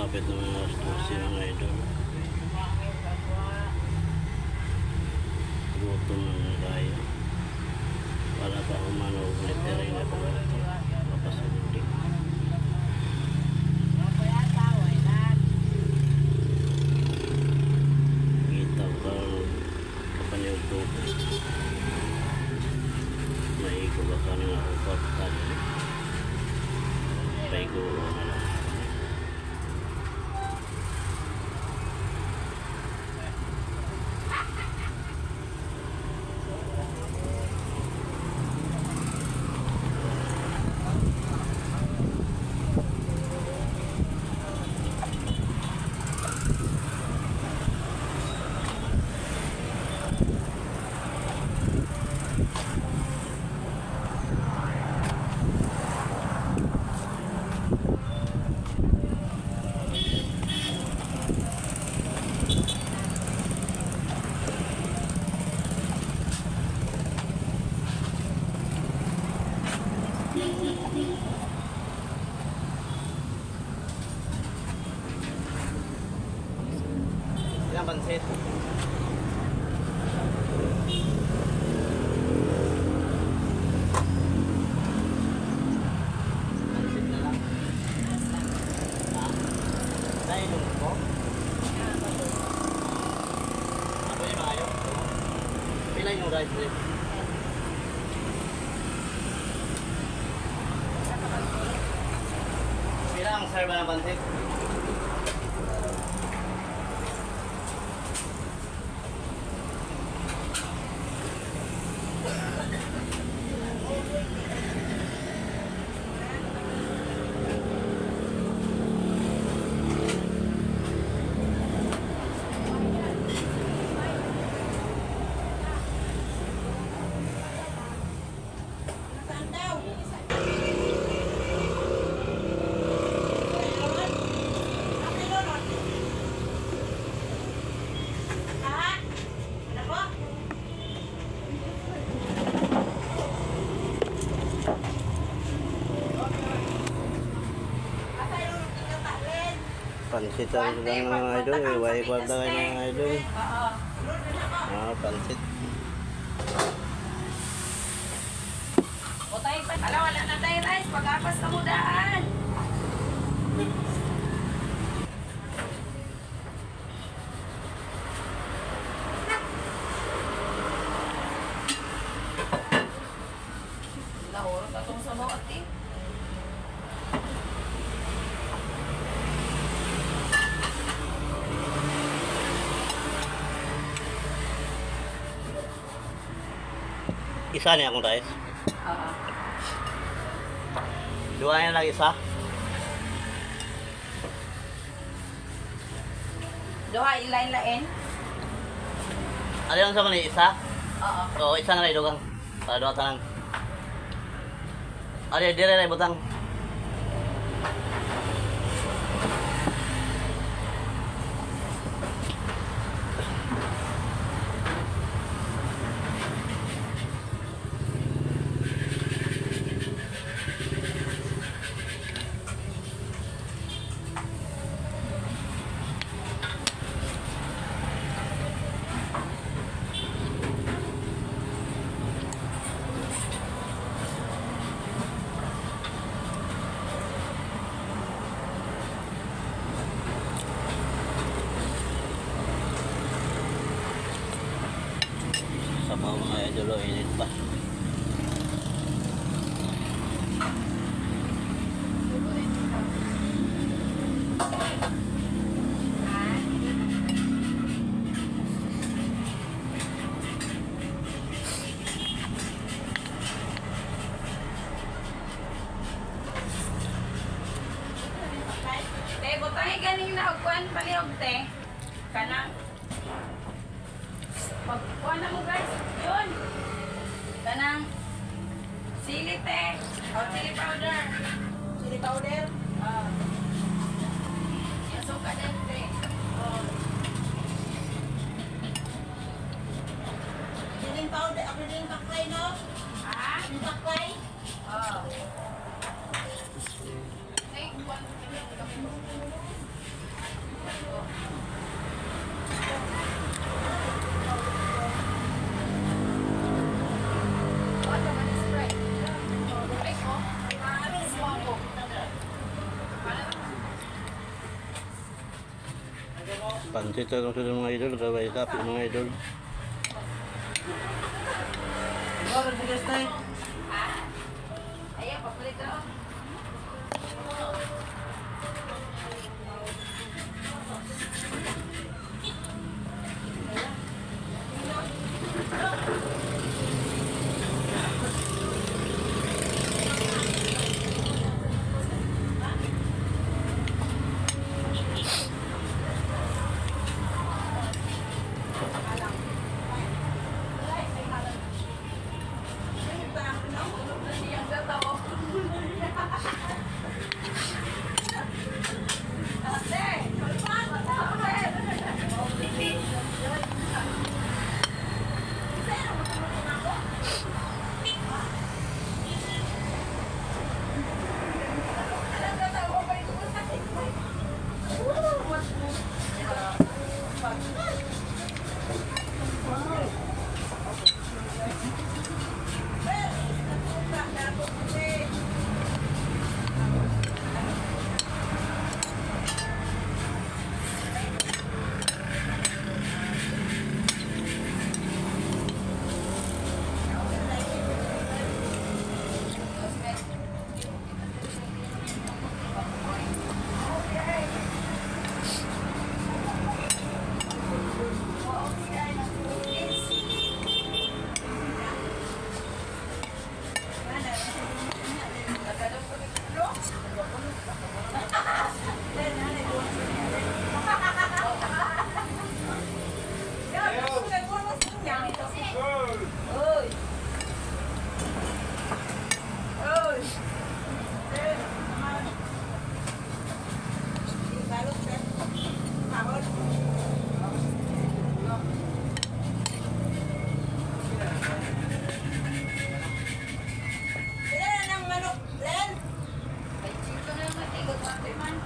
Malapit na mga alas 12, mga idol. Gutom na nga tayo. Wala pa akong mano, literal na kwarto. Mapasulti. Kita ko karon kapaniyog tubig. Maigo ba ka ng ako kwarta? Paigo na lang. Ilang pansit? Pansit na lang. Ha? Nainom ko? Ako yung maayo. Pila yung rice eh? Pila ang serve ng pansit? Pansit ang lang, mga idol. Eh. Way kwarta kayo, mga idol. Ah, pansit. Butay pa. Ala, wala na tayo rice. Pag-apas na mudaan. Nahurot atong sabaw, ate. Isa niya akong rice. Oo. Duha niya lang isa. Duha, ilain-lain. Ano lang sa mga isa? Oo. Oo, isa na lang idugang. Para duha tanan. Ano, dire na ibutang. Sabaw, mga idol, oh, init pa. Te, butay ganing na og kuan palihog, te. Kanang pagkuan na mo, guys. Yun. Kanang sili, te. O chili powder. Chili powder. Ah. Yung suka din, te. Oh. Chili powder. Ako din paklay, no? Ha? Yung paklay. Oh. Ay, kuan. Pansit lang sila mga idol, gaway kape mga idol. Ayan, papalit na. Oy. Oy. Sila na ng manok, Len. Ay, chito na naman, tigot pati man.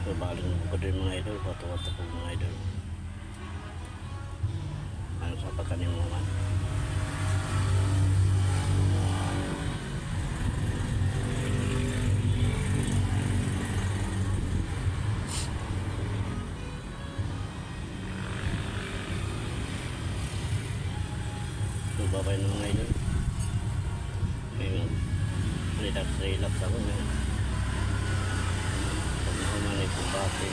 So balik na ko din mga idol, pato-pato ko mga idol. Ano sa pagkanin mo man. So babay na mga idol. Ngayon, relax, relax ako ngayon. Pag nahuman ay kumbate,